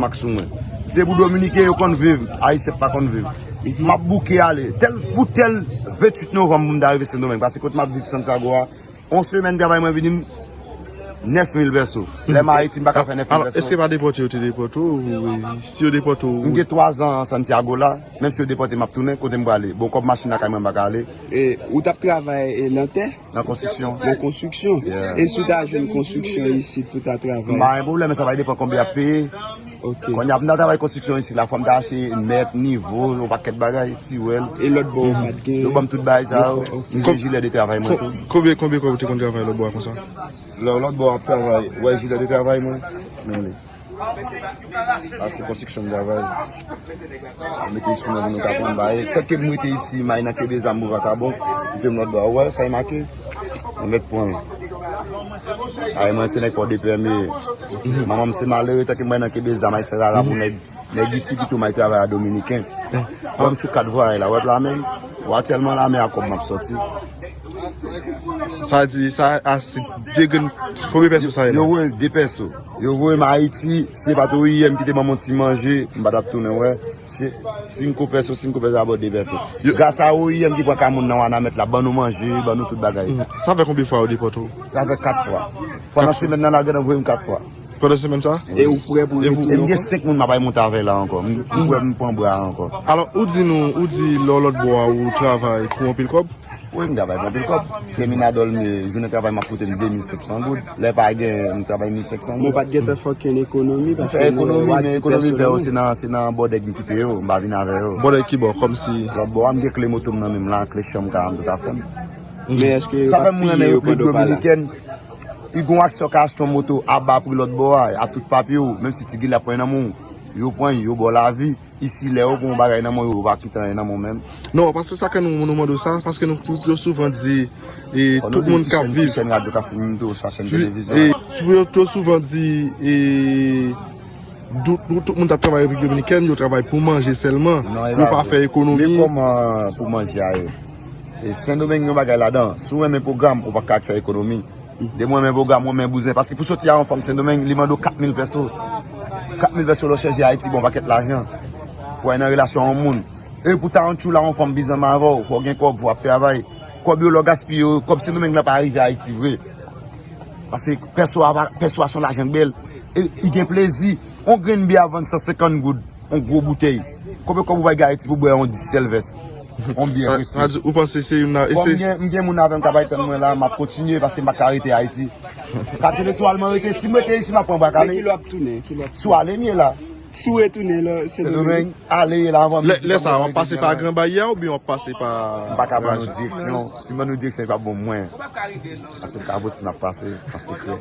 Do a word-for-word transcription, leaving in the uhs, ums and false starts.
Mak sou mwen. Se pou Dominiken yo konn viv, Ayisyen pa konn viv. M ap bouke ale. Tèl, pou tèl venntuit novanm pou m ta rive Sendomeng. Paske kote m ap viv Santiago a, yon semèn travay mwen vini m nèf mil pèso. Lè m Ayiti, m pa ka fè nèf mil pèso. Alò, èske pa depòte yo te depòte w? Wi. Si yo depòte w, m gen twa zan an Santiago la. Menm si yo depòte m, m ap tounen. Kote m prale? Bon, kòb machin lakay mwen, m pa ka ale. E, ou t ap travay, e, nan tè? Nan konstriksyon. Nan konstriksyon. Yeah. E si w ta jwenn konstriksyon isit pou ta travay? M pa gen pwoblèm, men sa va depann konbyen y ap peye. Ok. Kounye a, pou m ta travay konstriksyon isit la, fò m ta achte mèt, nivo, yon pakèt bagay, tiwèl. E lòt bò ou pa t gen? Yo ban m tout bagay sa yo. Ok. M gen jilè de travay mwen tou. Konbyen, konbyen kòb ou te konn travay lòt bò a konsa? Lè lòt bò ap travay, wè jilè de travay mwen. Men li. A se konstriksyon m travay. Mete sou mwen pou nou ka pran bagay. Tanke m rete isi, m ay nan kenbe zam pou vakabon. Kite m lòt bò a. Ou wè, sa e make. Mwen mèt pran l. Ay, mwen se nèg Pòdepè m ye. Manman m se malere, tanke m ay nan kenbe zam, ay fè rara pou nèg. Nèg isi pito m ay travay a Dominiken. Wè m sou kat vwayay la, wè lame m. Wè aktyèlman lame a kòb m ap sòti. Sa di, sa a se de grenn, konbyen pèso sa ye la? Yo voye de pèso. Yo voye m Ayiti, se pa t O I M ki te ban m yon ti manje, m pa t ap tounen, wè. Se senk pèso, senk pèso abò de pèso. Yo- Gras a O I M ki pran kay moun nan Wanament la, ban nou manje, ban nou tout bagay. Hmm. Sa fè konbyen fwa yo depòte w? Sa fè kat fwa. Pandan semèn nan, lagad voye m kat fwa. Pandan semèn sa? E ou prè pou retounen ankò? E m gen senk moun m ap al monte avè la ankò. M, m prè pou m pran bra ankò. Alò, ou di nou, ou di lè w lòt bò a ou travay pou anpil kòb? Wi, m travay pou anpil kòb. Terminadòl m ye, jounen travay m ap koute m de mil senk san goud. Lè pa gen, m travay mil senk san goud. Ou pa t gentan fè okenn ekonomi? M fè ekonomi, men ekonomi m fè yo, se nan, se nan bòdèg m kite yo, m pa vin avè yo. Bòdèg ki bò, kòmsi? Lòt bò a, m gen kle moto m nan men m la, kle chanm kay la, m tout afè m. Men èske yo pa piye yo pandan w pa la? Sa fè m renmen Repiblik Dominikèn. Pi gon aksè w ka achte yon moto aba pri lòt bò a, ak tout papye w, menm si ti gilè ap pran nan men w, yo pran, yo ba w lavi. Isi, lè yo pran yon bagay nan men w, yo pa kite anyen nan men w menm. Non, paske sa ke nou, nou mande w sa, paske nou toujou souvan di, e, tout moun k ap viv. Chèn radyo k ap fini, tou sa, chèn televizyon. E, nou toujou souvan di, e, tout, tout, tout moun k ap travay Repiblik Dominikèn, yo travay pou manje sèlman. Yo pa fè ekonomi. Men kòman pou manje a ye? E Sendomeng gen yon bagay ladan. Si w renmen pwogram, ou pa ka fè ekonomi. Depi w renmen pwogram, w renmen bouzen. Paske pou soti a yon fanm Sendomeng, li mande w kat mil pèso. Kat mil pèso lè w chanje Ayiti, bon, pakèt lajan. Pou w al nan relasyon yon moun. E pou ta yon tchoula yon fanm bizanm avè w, fò w gen kòb, fò w ap travay. Kòb yo lè w gaspiye yo, kòb Sendomeng lan pa rive Ayiti vre. Paske pèso a pa, pèso a se yon lajan k bèl. E li gen plezi. Yon grenn byè ap vann san senkant goud. Yon gwo boutèy. Konbyen kòb ou pral gen Ayiti pou bwè yon dis sèlvès? Yon byè prestij. Sa, sa di, ou panse se youn nan, e se... Bon, m gen, m gen moun avè m k ap tann mwen la, m ap kontinye paske m pa ka rete Ayiti. Kat etwal mwen rete, si m rete isi, m ap pran bwa kale. Men kilè w ap tounen, kilè w ap tounen? Si w ale, m ye la. Si w retounen la, Sendomeng. Sendomeng, ale ye la anvan m... Lè, lè sa, w ap pase pa Gran Baryè oubyen w ap pase pa... M pa ka ban nou direksyon. Si m ban nou direksyon, e pa bon mwen. Paske m ka poti, m ap pase an sekrè.